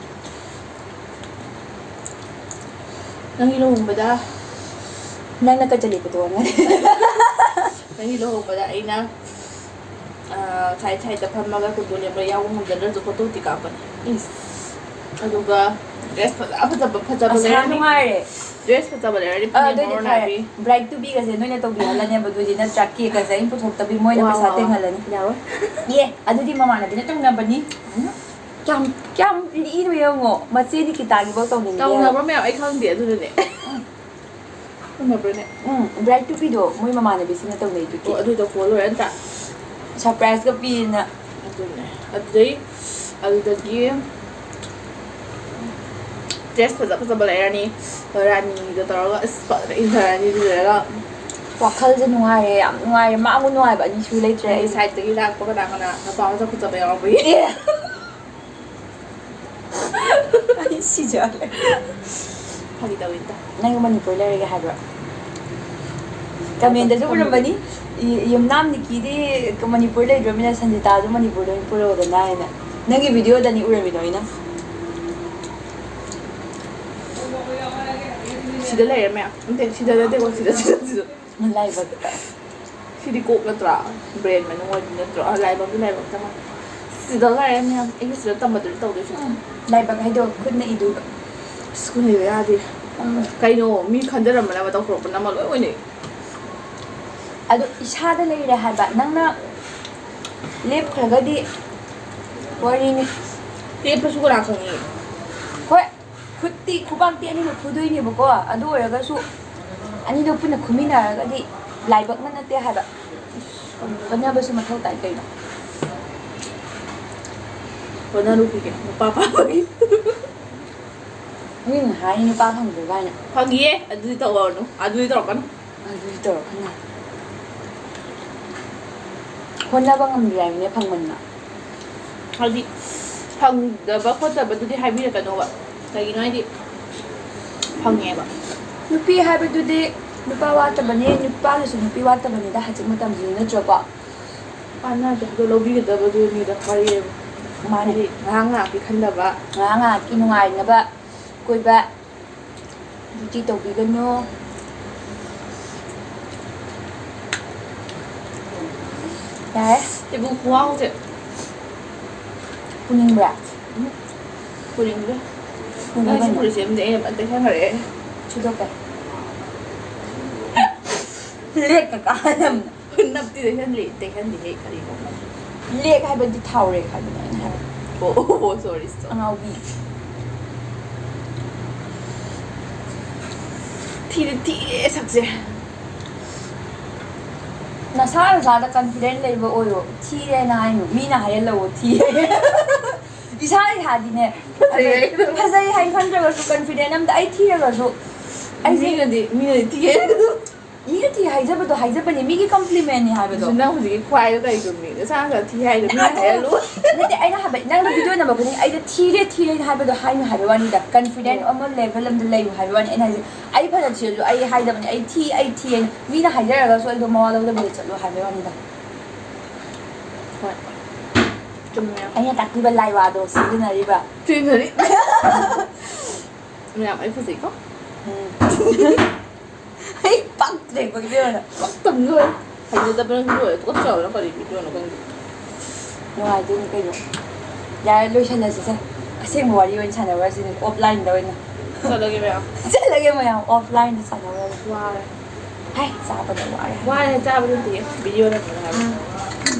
ꯅꯪꯒꯤ ꯂꯨꯍꯣꯡꯕꯗ ꯅꯪꯅ ꯀꯖꯂꯤꯕꯗꯣ ꯅꯪ꯫ ꯅꯪꯒꯤ ꯂꯨꯍꯣꯡꯕꯗ ꯑꯩꯅ, ꯑ, side sideꯇ ꯐꯝꯃꯒ ꯀꯨꯟꯗꯣ ꯂꯦꯞꯄ ꯌꯥꯎꯕ ꯉꯝꯖꯗ꯭ꯔꯁꯨ photoꯗꯤ ꯀꯥꯞꯀꯅꯤ꯫ ꯏꯁ꯫ ꯑꯗꯨꯒ ꯗ꯭ꯔꯦꯁ ꯐꯖ ꯐꯖꯕ ꯐꯖꯕ ꯑꯁ ꯍꯥ ꯂꯩꯔꯅꯤ꯫ ꯅꯨꯡꯉꯥꯏꯔꯦ꯫ ꯗ꯭ꯔꯦꯁ ꯐꯖꯕ ꯂꯩꯔꯅꯤ꯫ ꯑ, ꯐꯅꯦꯛ ꯑꯗꯨꯏꯗꯤ ꯃꯔꯣꯟ ꯐꯔꯦ꯫ ꯅꯥꯏꯕꯤ꯫ ꯕ꯭ꯔꯥꯏꯠ ꯇꯨꯕꯤꯒꯁꯦ ꯅꯣꯏꯅ ꯇꯧꯕꯤꯍꯜꯂꯅꯦꯕ, ꯑꯗꯨꯗꯤ ꯅꯠꯇ꯭ꯔꯥ? ꯀꯦꯛꯀꯁꯦ ꯑꯩꯅ ꯄꯨꯊꯣꯛꯇꯕꯤ ꯃꯣꯏꯅ ꯋꯥ, ꯄꯩꯁꯥ ꯋꯥ, ꯋꯥ꯫ ꯇꯧꯍꯜꯂꯅꯤ꯫ ꯌꯥꯔꯣꯏ꯫ ꯑꯦ ꯑꯗꯨꯗꯤ ꯃꯃꯥꯟꯅꯕꯤꯅ ꯇꯧꯅꯕꯅꯤ꯫ ꯀꯌꯥꯝ ꯀꯌꯥꯝ ꯂꯤꯛꯏꯅꯣ ꯌꯦꯡꯉꯣ, ꯃꯆꯦꯗꯤ ꯀꯤꯇꯥꯒꯤꯐꯧ ꯇꯧꯅꯤꯡꯗꯦ ꯍꯥꯏꯕ꯫ ꯇꯧꯅꯕ ꯃꯌꯥꯝ ꯑꯩ ꯈꯪꯗꯦ ꯑꯗꯨꯅꯅꯦ꯫ ꯈꯪꯅꯕ꯭ꯔꯅꯦ? ꯎꯝ, ꯕ꯭ꯔꯥꯏꯠ ꯇꯨꯕꯤꯗꯣ ꯃꯣꯏ ꯃꯃꯥꯟꯅꯕꯤꯁꯤꯡꯅ ꯇꯧꯅꯩꯗꯨꯗꯤ꯫ ꯑꯣ ꯑꯗꯨꯏꯗꯣ ꯀꯣꯜ ꯂꯣꯏꯔꯦ ꯅꯠꯇ꯭ꯔꯥ? ꯁꯔꯄ꯭ꯔꯥꯏꯖꯀ ꯄꯤꯗꯅ꯫ ꯑꯗꯨꯅꯦ꯫ ꯑꯗꯨꯗꯩ ꯑꯗꯨꯗꯒꯤ ꯗ꯭ꯔꯦꯁ ꯐꯖ ꯐꯖꯕ ꯂꯩꯔꯅꯤ꯫ ꯔꯥꯅꯤꯒ ꯇꯧꯔꯒ ꯑꯁ ꯐꯖꯅ ꯏꯟꯊꯔꯅꯤ꯫ ꯑꯗꯨ ꯂꯣꯏꯔꯒ ꯋꯥꯈꯜꯁꯦ ꯅꯨꯡꯉꯥꯏꯔꯦ, ꯌꯥꯝ ꯅꯨꯡꯉꯥꯏꯔꯦ꯫ ꯃꯥꯕꯨ ꯅꯨꯡꯉꯥꯏꯕ ꯑꯅꯤꯁꯨ ꯂꯩꯇ꯭ꯔꯦ ꯑꯩ ꯑꯩ꯫ ꯁꯥꯏꯠꯇꯒꯤ ꯂꯥꯛꯄ ꯀꯅꯥ ꯀꯅꯥ ꯅꯨꯄꯥ ꯃꯁꯛ ꯐꯖꯕ ꯌꯥꯎꯔꯛꯄꯒꯤ꯫ ꯑꯦ! ꯑꯩ ꯁꯤꯖꯔꯦ꯫ ꯐꯥꯒꯤ ꯇꯧꯋꯤꯗ꯫ ꯅꯪ ꯃꯅꯤꯄꯨꯔ ꯂꯩꯔꯒꯦ ꯍꯥꯏꯕ꯭ꯔꯣ? ꯀꯃꯦꯟꯗꯁꯨ ꯎꯔꯝꯕꯅꯤ꯫ ꯏ- ꯌꯨꯝꯅꯥꯝ ꯅꯤꯀꯤꯗꯤ ꯃꯅꯤꯄꯨꯔ ꯂꯩꯗ꯭ꯔꯕꯅꯤꯅ ꯁꯟꯖꯤꯇꯥꯁꯨ ꯃꯅꯤꯄꯨꯔꯗ ꯑꯣꯏꯅ ꯄꯨꯔꯛꯑꯣꯗꯅ ꯍꯥꯏꯅ꯫ ꯅꯪꯒꯤ ꯚꯤꯗꯤꯑꯣꯗꯅꯤ ꯎꯔꯝꯃꯤꯗꯣ ꯑꯩꯅ꯫ ꯁꯤꯗ ꯂꯩꯔꯦ ꯃꯌꯥꯝ꯫ ꯅꯠꯇꯦ, ꯁꯤꯗ ꯅꯠꯇꯦꯀꯣ, ꯁꯤꯗ, ꯁꯤꯗ, ꯁꯤꯗ꯫ ꯂꯥꯏꯕꯛꯇ꯫ ꯁꯤꯗꯤ ꯀꯣꯛ ꯅꯠꯇ꯭ꯔꯥ? ꯕ꯭ꯔꯦꯟ ꯃꯅꯨꯡ ꯑꯣꯏꯕ ꯅꯠꯇ꯭ꯔꯣ? ꯑ, ꯂꯥꯏꯕꯛꯇ, ꯂꯥꯏꯕꯛꯇ ꯃꯥ꯫ ꯁꯤꯗ ꯂꯩꯔꯦ ꯃꯌꯥꯝ꯫ ꯑꯩꯒꯤ ꯁꯤꯗ ꯇꯝꯕꯗꯨꯗꯤ ꯇꯧꯗꯣꯏꯁꯨ꯫ ꯎꯝ, ꯂꯥꯏꯕꯛ ꯍꯥꯏꯗꯣ ꯈꯨꯠꯅ ꯏꯗꯣꯏꯕ꯫ ꯁ꯭ꯀꯨꯜ ꯂꯩꯕ ꯌꯥꯗꯦ꯫ ꯎꯝ꯫ ꯀꯩꯅꯣ, ꯃꯤ ꯈꯟꯖꯔꯝꯕꯅ ꯑꯃ ꯇꯧꯊꯣꯔꯛꯄꯅ ꯑꯃ ꯂꯣꯏ ꯑꯣꯏꯅꯩ꯫ ꯑꯗꯣ ꯏꯁꯥꯗ ꯂꯩꯔꯦ ꯍꯥꯏꯕ꯫ ꯅꯪꯅ ꯂꯦꯞꯈ꯭ꯔꯒꯗꯤ ꯋꯥꯔꯤꯅꯤ꯫ ꯂꯦꯞꯄꯁꯨ ꯀꯅꯥ ꯈꯪꯉꯤ? ꯍꯣꯏ, ꯈꯨꯠꯇꯤ, ꯈꯨꯕꯥꯛꯇꯤ ꯑꯅꯤꯃꯛ ꯈꯨꯗꯣꯏꯅꯦꯕꯀꯣ꯫ ꯑꯗꯨ ꯑꯣꯏꯔꯒꯁꯨ ꯑꯅꯤꯗꯣ ꯄꯨꯟꯅ ꯈꯨꯃꯤꯟꯅꯔꯒꯗꯤ ꯂꯥꯏꯕꯛꯅ ꯅꯠꯇꯦ ꯍꯥꯏꯕ꯫ ꯍꯣꯠꯅꯕꯁꯨ ꯃꯊꯧ ꯇꯥꯏ ꯀꯩꯅꯣ꯫ ꯍꯣꯠꯅꯔꯨꯈꯤꯒꯦ, ꯅꯨꯄꯥ ꯐꯥꯕꯒꯤ꯫ ꯃꯤꯅ ꯍꯥꯏ ꯅꯨꯄꯥ ꯐꯪꯗ꯭ꯔꯦ ꯀꯥꯏꯅ꯫ ꯐꯪꯉꯤꯌꯦ, ꯑꯗꯨꯗꯤ ꯇꯧꯔꯅꯨ, ꯑꯗꯨꯗꯤ ꯇꯧꯔꯛꯀꯅꯨ꯫ ꯑꯗꯨꯗꯤ ꯇꯧꯔꯛꯀꯅꯨ꯫ ꯍꯣꯠꯅꯕ ꯉꯝꯗ꯭ꯔꯦ ꯍꯥꯏꯕꯅꯦ ꯐꯪꯃꯟꯅ꯫ ꯍꯥꯏꯗꯤ ꯐꯪꯗꯕ ꯈꯣꯠꯇꯕꯗꯨꯗꯤ ꯍꯥꯏꯕꯤꯔꯛꯀꯅꯣꯕ꯫ ꯀꯩꯒꯤꯅꯣ ꯍꯥꯏꯗꯤ ꯐꯪꯉꯦꯕ꯫ ꯅꯨꯄꯤ ꯍꯥꯏꯕꯗꯨꯗꯤ ꯅꯨꯄꯥ ꯋꯥꯠꯇꯕꯅꯦ, ꯅꯨꯄꯥꯗꯁꯨ ꯅꯨꯄꯤ ꯋꯥꯠꯇꯕꯅꯤꯗ ꯍꯧꯖꯤꯛ ꯃꯇꯝꯁꯤꯗꯤ, ꯅꯠꯇ꯭ꯔꯣꯀꯣ? ꯀꯥꯟꯅꯗꯦ, ꯑꯗꯣ ꯂꯧꯕꯤꯒꯗꯕꯗꯨꯅꯤꯗ ꯋꯥꯔꯤ ꯍꯥꯏꯕꯨ꯫ ꯃꯥꯅꯦ꯫ ꯍꯥꯏꯗꯤ ꯉꯥꯏꯍꯥꯛ ꯉꯥꯏꯍꯥꯛꯀꯤ ꯈꯟꯗꯕ꯫ ꯉꯥꯏꯍꯥꯛ ꯉꯥꯏꯍꯥꯛꯀꯤ ꯅꯨꯡꯉꯥꯏꯅꯕ ꯀꯣꯏꯕ꯫ ꯗ꯭ꯌꯨꯇꯤ ꯇꯧꯕꯤꯒꯅꯨ꯫ ꯌꯥꯔꯦ꯫ ꯇꯦꯕꯜ ꯈꯨꯋꯥꯡꯁꯦ꯫ ꯄꯨꯅꯤꯡꯕ꯭ꯔꯥ? ꯐꯨꯔꯤꯠꯁꯦ꯫ ꯅꯪ ꯁꯤ ꯐꯨꯔꯤꯠꯁꯦ ꯑꯝꯗꯤ ꯑꯩꯅ ꯐꯖꯅ ꯇꯩꯁꯟꯈ꯭ꯔꯦ꯫ ꯁꯨꯗꯣꯛꯀꯦ꯫ ꯂꯦꯛꯀ ꯀꯥꯍꯜꯂꯝꯅ꯫ ꯅꯞꯇꯤ ꯇꯩꯁꯟꯗ꯭ꯔꯤ, ꯇꯩꯁꯟꯗꯤꯍꯦ, ꯀꯔꯤꯅꯣ ꯈꯪꯗꯦ꯫ ꯂꯦꯛ ꯍꯥꯏꯕꯗꯤ ꯊꯥꯎꯔꯦꯛ ꯍꯥꯏꯕꯅꯦ ꯑꯩꯅ ꯍꯥꯏꯕꯗꯤ꯫ ꯑꯣ, ꯑꯣ, ꯑꯣ, sorry, sorry꯫ ꯑꯉꯥꯎꯕꯤ꯫ ꯊꯤꯗꯤ ꯊꯤꯔꯦ ꯁꯛꯁꯦ꯫ ꯅꯁꯥ ꯅꯁꯥꯗ confident ꯂꯩꯕ ꯑꯣꯏꯌꯣ꯫ ꯊꯤꯔꯦꯅ ꯍꯥꯏꯅꯨ꯫ ꯃꯤꯅ ꯍꯥꯏꯍꯜꯂꯛꯑꯣ ꯊꯤꯔꯦ꯫ ꯏꯁꯥ ꯏꯁꯥꯗꯤꯅꯦ꯫ ꯐꯖꯩ ꯍꯥꯏ꯫ ꯐꯖꯩ ꯍꯥꯏ ꯈꯟꯗ꯭ꯔꯒꯁꯨ confident ꯑꯝꯗ ꯑꯩ ꯊꯤꯔꯒꯁꯨ ꯑꯩꯁꯦ ꯃꯤꯅꯗꯤ, ꯃꯤꯅꯗꯤ ꯊꯤꯌꯦ꯫ ꯃꯤꯅ ꯊꯤ ꯍꯥꯏꯖꯕꯗꯣ ꯍꯥꯏꯖꯕꯅꯦ, ꯃꯤꯒꯤ complimentꯅꯤ ꯍꯥꯏꯕꯗꯣ꯫ ꯑꯗꯨ ꯅꯪ ꯍꯧꯖꯤꯛꯀꯤ ꯈ꯭ꯋꯥꯏꯗꯣ ꯀꯔꯤꯗꯣ ꯃꯤ ꯅꯁꯥ ꯅꯁꯥ ꯊꯤ ꯍꯥꯏꯗꯣ ꯃꯤꯅ ꯑꯗꯣ ꯍꯥꯏꯍꯜꯂꯨ꯫ ꯅꯠꯇꯦ, ꯑꯩꯅ ꯍꯥꯏꯕ, ꯅꯪꯅ video ꯅꯝꯕ ꯈꯨꯗꯤꯡ ꯑꯩꯗꯣ ꯊꯤꯔꯦ, ꯊꯤꯔꯦ ꯍꯥꯏꯕꯗꯣ ꯍꯥꯏꯅꯨ ꯍꯥꯏꯕ ꯋꯥꯅꯤꯗ, confident ꯑꯣ꯫ ꯑꯃ level ꯑꯝꯗ ꯂꯩꯌꯨ ꯍꯥꯏꯕ ꯋꯥꯅꯤ꯫ ꯑꯩꯅ ꯍꯥꯏꯁꯦ, ꯑꯩ ꯐꯅ ꯊꯤꯔꯁꯨ ꯑꯩ ꯍꯥꯏꯗꯕꯅꯦ, "ꯑꯩ ꯊꯤ, ꯑꯩ ꯊꯤ" ꯍꯥꯏꯅ꯫ ꯃꯤꯅ ꯍꯥꯏꯖꯔꯒꯁꯨ ꯑꯩꯗꯣ ꯃꯋꯥ ꯂꯧꯗꯕꯤꯗ ꯆꯠꯂꯣ ꯍꯥꯏꯕ ꯋꯥꯅꯤꯗ꯫ ꯍꯣꯏ꯫ ꯆꯨꯝꯃꯦ꯫ ꯑꯩꯅ ꯇꯥꯛꯄꯤꯕ ꯂꯥꯏꯋꯥꯗꯣ ꯁꯤꯖꯤꯟꯅꯔꯤꯕ꯫ ꯁꯤꯖꯤꯟꯅꯔꯤ꯫ ꯃꯌꯥꯝ ꯑꯩ ꯐꯖꯩꯀꯣ? ꯎꯝ꯫ ꯑꯩ ꯄꯛꯇ꯭ꯔꯦ, ꯄꯛꯇ꯭ꯔꯦ ꯑꯣꯏꯅ꯫ ꯄꯛꯇꯕꯅ ꯂꯣꯏꯔꯦ꯫ ꯐꯖꯗꯕꯅ ꯂꯣꯏꯔꯦ꯫ ꯇꯨꯀꯠꯆꯕꯅ ꯀꯔꯤ video ꯅꯣ ꯈꯪꯗꯦ꯫ ꯅꯨꯡꯉꯥꯏꯗꯣꯏꯅꯤ ꯀꯩꯅꯣ꯫ ꯌꯥꯔꯦ, ꯂꯣꯏꯁꯜꯂꯁꯤꯁꯦ꯫ ꯑꯁꯦꯡꯕ ꯋꯥꯔꯤ ꯑꯣꯏꯅ ꯁꯥꯟꯅꯔꯁꯤꯅꯦ, offlineꯗ ꯑꯣꯏꯅ꯫ ꯆꯠꯂꯒꯦ ꯃꯌꯥꯝ꯫ ꯆꯠꯂꯒꯦ ꯃꯌꯥꯝ, offlineꯗ ꯁꯥꯟꯅꯔꯁꯤ꯫ ꯋꯥꯔꯦ꯫ ꯍꯥꯏ, ꯆꯥꯕꯗ ꯋꯥꯔꯦ ꯍꯥꯏꯕ꯫ ꯋꯥꯔꯦ, ꯆꯥꯕ ꯅꯠꯇꯦ, video ꯅꯝꯕꯗ ꯍꯥꯏꯕ꯫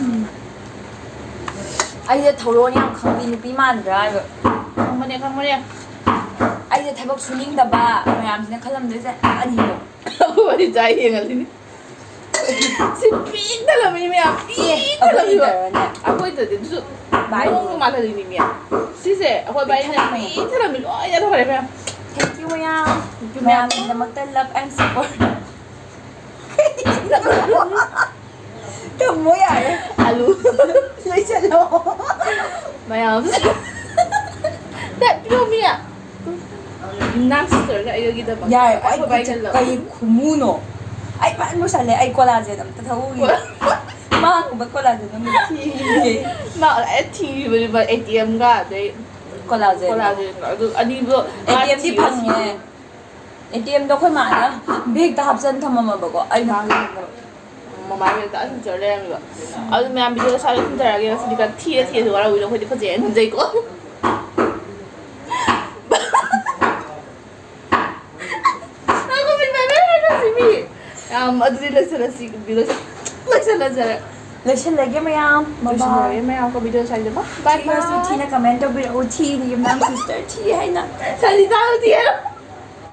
ꯎꯝ꯫ ꯑꯩꯁꯦ ꯊꯧꯔꯣꯟ ꯌꯥꯝ ꯈꯪꯕꯤ ꯅꯨꯄꯤ ꯃꯥꯟꯗ꯭ꯔꯥ ꯍꯥꯏꯕ꯫ ꯈꯪꯕꯅꯦ, ꯈꯪꯕꯅꯦ꯫ ꯑꯩꯁꯦ ꯊꯕꯛ ꯁꯨꯅꯤꯡꯗꯕ ꯃꯌꯥꯝꯁꯤꯅ ꯈꯜꯂꯝꯗꯣꯏꯁꯦ ꯑꯅꯤꯗꯣ꯫ ꯑꯩꯈꯣꯏ ꯋꯥꯔꯤ ꯆꯥꯏ ꯌꯦꯡꯉꯁꯤꯅꯦ꯫ ꯁꯤ ꯄꯤꯛ ꯊꯜꯂꯝꯃꯤꯅꯤ ꯃꯌꯥꯝ, ꯑꯦ, ꯄꯤꯛ ꯑꯩꯈꯣꯏ ꯊꯜꯂꯝꯃꯤꯕ꯫ ꯏꯟꯇꯔꯅꯦ꯫ ꯑꯩꯈꯣꯏꯗꯗꯤ ꯑꯗꯨꯁꯨ ꯚꯥꯏ꯫ ꯃꯑꯣꯡ ꯃꯥꯜꯍꯜꯂꯤꯅꯤ ꯃꯌꯥꯝ꯫ ꯁꯤꯁꯦ ꯑꯩꯈꯣꯏ ꯚꯥꯏꯅ ꯄꯤꯛ ꯊꯜꯂꯝꯃꯦ꯫ ꯄꯤꯛ ꯊꯜꯂꯝꯃꯤ ꯂꯣꯏꯅ ꯊꯣꯛꯈ꯭ꯔꯦ ꯃꯌꯥꯝ꯫ Thank you ꯃꯌꯥꯝ꯫ Thank you ꯃꯌꯥꯝ꯫ ꯃꯌꯥꯝꯒꯤꯗꯃꯛꯇ love and support꯫ ꯊꯝꯃꯣ ꯌꯥꯔꯦ꯫ ꯑꯂꯨ꯫ ꯂꯣꯏꯁꯜꯂꯣ꯫ ꯃꯌꯥꯝꯁꯦ꯫ ꯁꯦ, ꯄꯤꯔꯝꯃꯤ꯫ ꯅꯪ sisterꯒ ꯑꯩꯒꯒꯤꯗꯃꯛ ꯌꯥꯔꯦ, ꯑꯩ ꯑꯩꯈꯣꯏ ꯕꯥꯏꯒ ꯈꯨꯠꯁꯦ love꯫ ꯀꯩ ꯈꯨꯃꯨꯅꯣ? ꯑꯩ ꯐꯖꯅ ꯃꯨꯁꯜꯂꯦ, ꯑꯩ collagen ꯑꯝꯇ ꯊꯛꯎꯒꯦ꯫ ꯀꯣ-, ꯃꯥ ꯍꯪꯕ collagen ꯑꯃ ꯊꯤꯔꯤꯌꯦ꯫ ꯃꯥ ꯑꯦ ꯊꯤꯕꯅꯦꯕ, ATMꯒ ꯑꯗꯩ collagen꯫ Collagenꯒ꯫ ꯑꯗꯨ ꯑꯅꯤꯗꯣ ꯃꯥ ATMꯗꯤ ꯊꯤꯕ ꯐꯪꯉꯦ꯫ ꯊꯤꯕꯅꯦ꯫ ATMꯗꯣ ꯑꯩꯈꯣꯏ ꯃꯥꯅ bagꯇ ꯍꯥꯞꯆꯟ ꯊꯝꯃꯝꯃꯕꯀꯣ꯫ ꯑꯩꯅ ꯃꯥꯒꯤ ꯃꯃꯥꯏ ꯃꯦꯞꯇ ꯑꯗꯨꯝ ꯆꯠ ꯂꯩꯔꯝꯃꯤꯕ꯫ ꯑꯗꯨ ꯃꯌꯥꯝ video ꯁꯥꯔ ꯊꯤꯟꯖꯔꯛꯑꯒꯦ꯫ ꯉꯁꯤꯗꯤ ꯈꯔ ꯊꯤꯔ ꯊꯤꯔꯁꯨ ꯋꯥꯔꯧꯕꯤꯅꯨ, ꯑꯩꯈꯣꯏꯗꯤ ꯐꯖꯩ ꯍꯥꯏꯅ ꯊꯤꯟꯖꯩꯀꯣ꯫ ꯑꯗꯨꯗꯤ ꯂꯣꯏꯁꯤꯜꯂꯁꯤ, ꯂꯣꯏꯁꯤꯜ-, ꯂꯣꯏꯁꯤꯜꯂꯁꯤꯔꯦ꯫ ꯂꯣꯏꯁꯤꯜꯂꯒꯦ ꯃꯌꯥꯝ꯫ ꯕꯥꯏ ꯕꯥꯏ꯫ ꯂꯣꯏꯁꯤꯜꯂꯒꯦ ꯃꯌꯥꯝ꯫ ꯀꯣ ꯚꯤꯗꯤꯑꯣ ꯁ꯭ꯋꯥꯏꯗ ꯕꯥꯏ ꯕꯥꯏ꯫ ꯊꯤꯔꯁꯨ ꯊꯤꯅ ꯀꯃꯦꯟ ꯇꯧꯕꯤꯔꯛꯎ, ꯊꯤꯅꯤ ꯏꯝꯔꯥꯟ ꯁꯤꯁꯇꯔ ꯊꯤ ꯍꯥꯏꯅ꯫ ꯁꯅꯤꯇꯥ ꯊꯤ ꯍꯥꯏꯔꯣ꯫